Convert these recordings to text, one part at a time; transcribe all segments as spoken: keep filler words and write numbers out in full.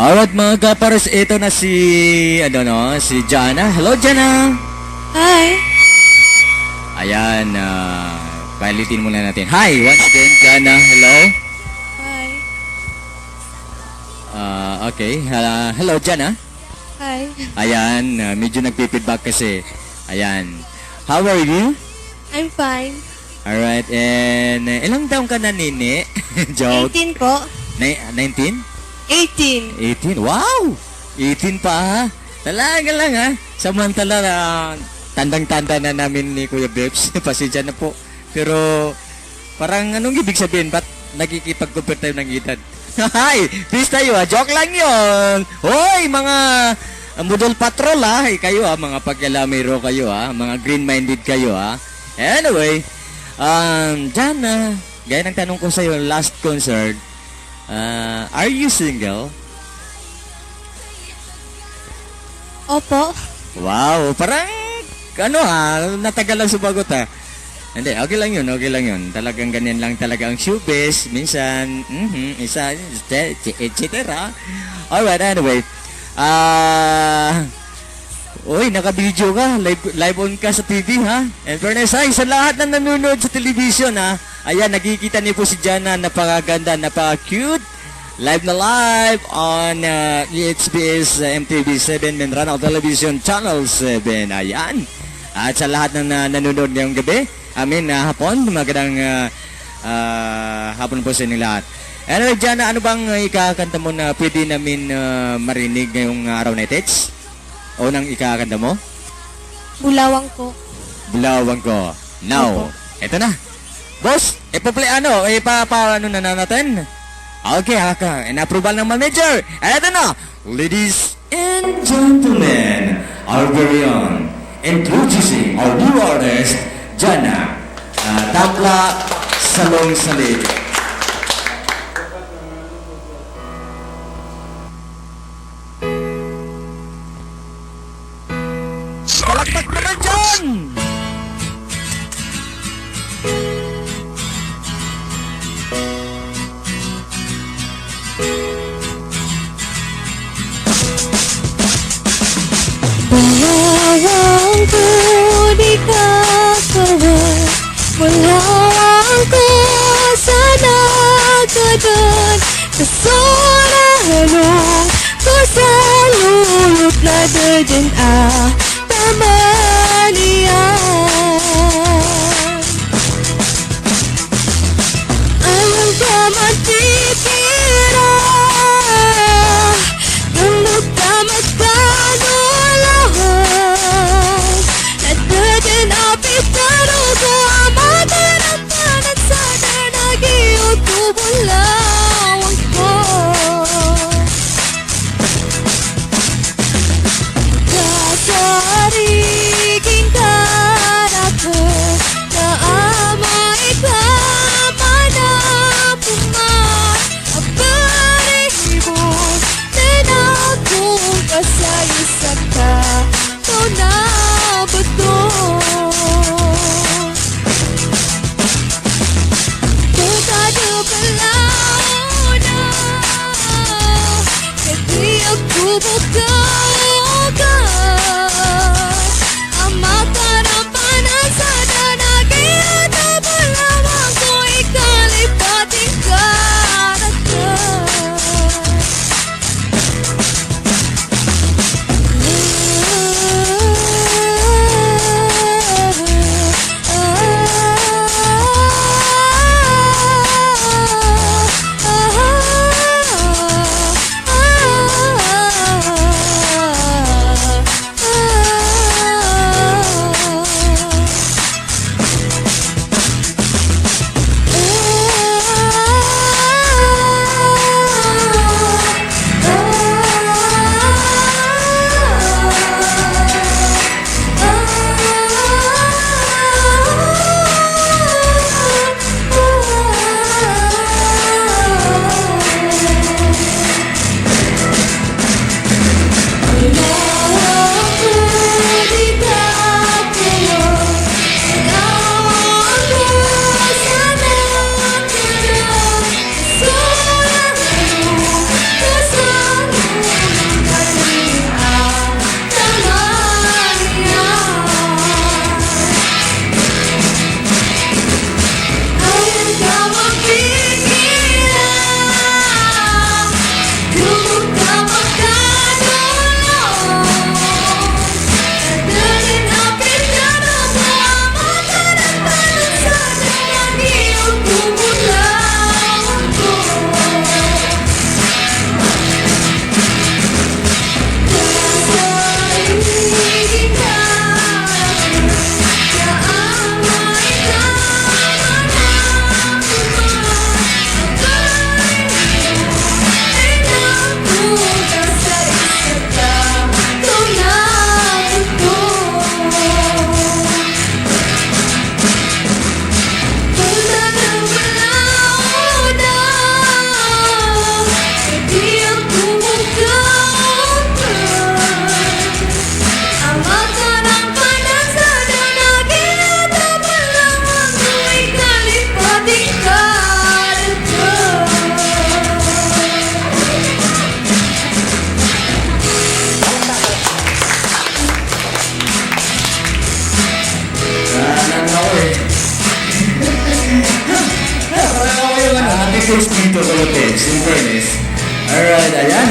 Alright, mga kapares, ito na si, ano, no, si Jana. Hello, Jana. Hi. Ayan, ah, paulitin muna natin. Hi, once again, Jana. Hello. Hi. Ah, okay. Ah, hello, Jana. Hi. Ayan, ah, medyo nagpi-feedback kasi. Ayan. How are you? I'm fine. Alright, and, eh, ilang taon ka na, Nini? Joke. Eighteen po. Ni-, nineteen? Eighteen. Eighteen, wow! Eighteen pa, ha? Talaga lang, ha? Samantala, ah, tandang-tanda na namin ni Kuya Beps. Pasensya na po. Pero, parang anong ibig sabihin? Ba't nakikipag-compare tayo ng edad? Hay! Pista tayo, ah. Joke lang yun. Hoy, mga, ah, model patrol, ah. Eh, kayo, ah, mga pakialamero kayo, ah. Mga green-minded kayo, ah. Anyway, um, Jana, gaya ng tanong ko sa'yo, last concert, ah, are you single? Opo. Wow, parang, ano, ah, natagal ang sumagot, ah. Hindi, okay lang yun, okay lang yun. Talagang ganyan lang talaga ang showbiz. Minsan, mhm, isa, et cetera. Alright, anyway. Ah, uy, naka-video ka. Live, live on ka sa T V, ha? In fairness, ay, sa lahat ng nanonood sa television, ha? Ayan, nakikita niyo po si Jana, napakaganda, napaka-cute. Live na live on, uh, E H B S, uh, M T V seven, Mindanao Television Channel seven. Ayan. At sa lahat ng, uh, nanonood ngayong gabi, I mean, uh, hapon, magandang, uh, uh, hapon po sa inyo lahat. Anyway, Jana, ano bang, uh, ikakanta mo na pwede namin, uh, marinig ngayong, uh, araw na ito? Unang ikakanta mo? Bulawang ko. Bulawang ko. Now, opo. Eto na. Boss, ipa-play, ano, ipa-, pa-, ano na, na natin? Okay, okay. In-approval ng manager. Eto na. Ladies and gentlemen, our very own, introducing our new artist, Jana, ah, Tapla Salong Salid. Palakpak naman dyan! Bulawang ko, di ka kawat. Bulawang ko, sana ka dun. Kaso na halong ko sa lulot na dun a taman iyan. Alam ka matitira, gamot ka magkano lahat. Nadadin a pitaro ko a matarapanan sa danagi o tubulawang ko. Kasari king karako na amay ka manapuma a baribo na nakong kasaysa ka. Tona beto. Tona de belaw na. Kadi aku buka ka. Ama ka na panasada na kaya na belaw ako ikalipat ing karata.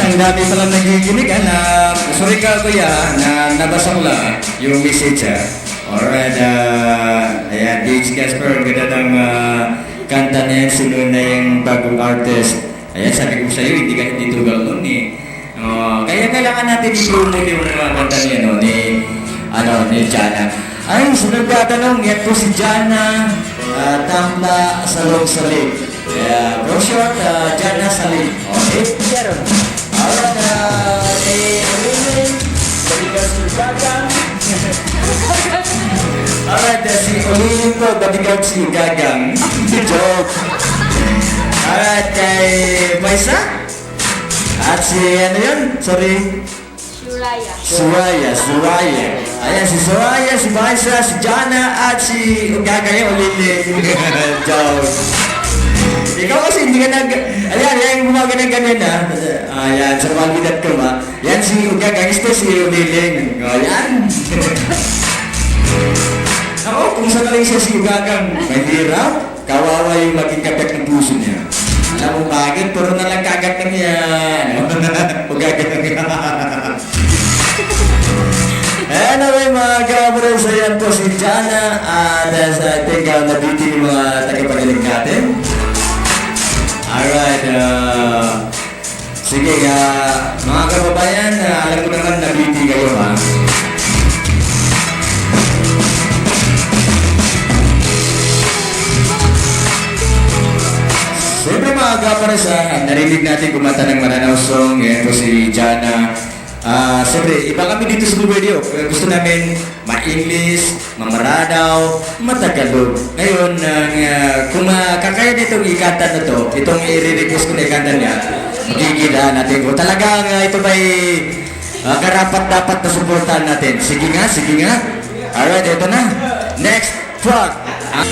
Ang dami pala nakikinig, ah, na, sorry ka, kuya, na nabasa ko lang yung message, ah. Alright, ah, ayan, D J Casper, ganda ng, ah, kanta na yan, sino na yung bagong artist? Ayan, sabi ko sa'yo, hindi ka, hindi tugal nun eh. Oh, kaya kailangan natin i-promote yung mga kanta ni, ano, ni, ano, ni Jana. Ay, sa nagtatanong, yan po si Jana, ah, Tampla Salong Salig. Yeah, for short, ah, Jana Salig. Okay? Meron. Alright, ah, si Olilin, bodyguard si Gagang. Alright, ah, si Olilin po, bodyguard si Gagang. Joke. Alright, kay Maisa? At si, ano yun? Sorry. Suraya. Suraya, Suraya. Ayan, si Suraya, si Maisa, si Jana, at si Gagang, yung Olilin. Joke. Ikaw kasi hindi ka nag-, ayan, ayan, yung gumagana-gana na. Ayan, sa mga bidat ko ba? Yan si Gagang, ito si Olilin. O, yan. Ako, kung sakaling siya si Gagang, mahirap. Kawawa yung maging kagat ng puso niya. Alam mo bakit? Puro na lang kagat na niya. Ano? Huwag kagat na niya. Anyway, mga kabarasa, yan po si Jana. At, uh, sa ating, uh, nabitin yung mga tagapakinig natin. Alright, uh, Sige, ah, mga kababayan, ah, alam ko naman nabitin kayo, ha? Siyempre, mga kaparesa, narinig natin kumanta ng Maranao song. Yan po si Jana. Ah, siyempre, iba kami dito sa Bubay Diok. Kaya gusto namin ma-English, ma-Maranao, ma-Tagalog. Ngayon, ang, ah, kung, ah, kakaya nitong ikanta na to, itong i-request ko na ikanta niya, magigila natin ko. Talagang, ah, ito ba'y, ah, karapat-dapat na suportahan natin. Sige nga, sige nga. Alright, ito na. Next track. Ah.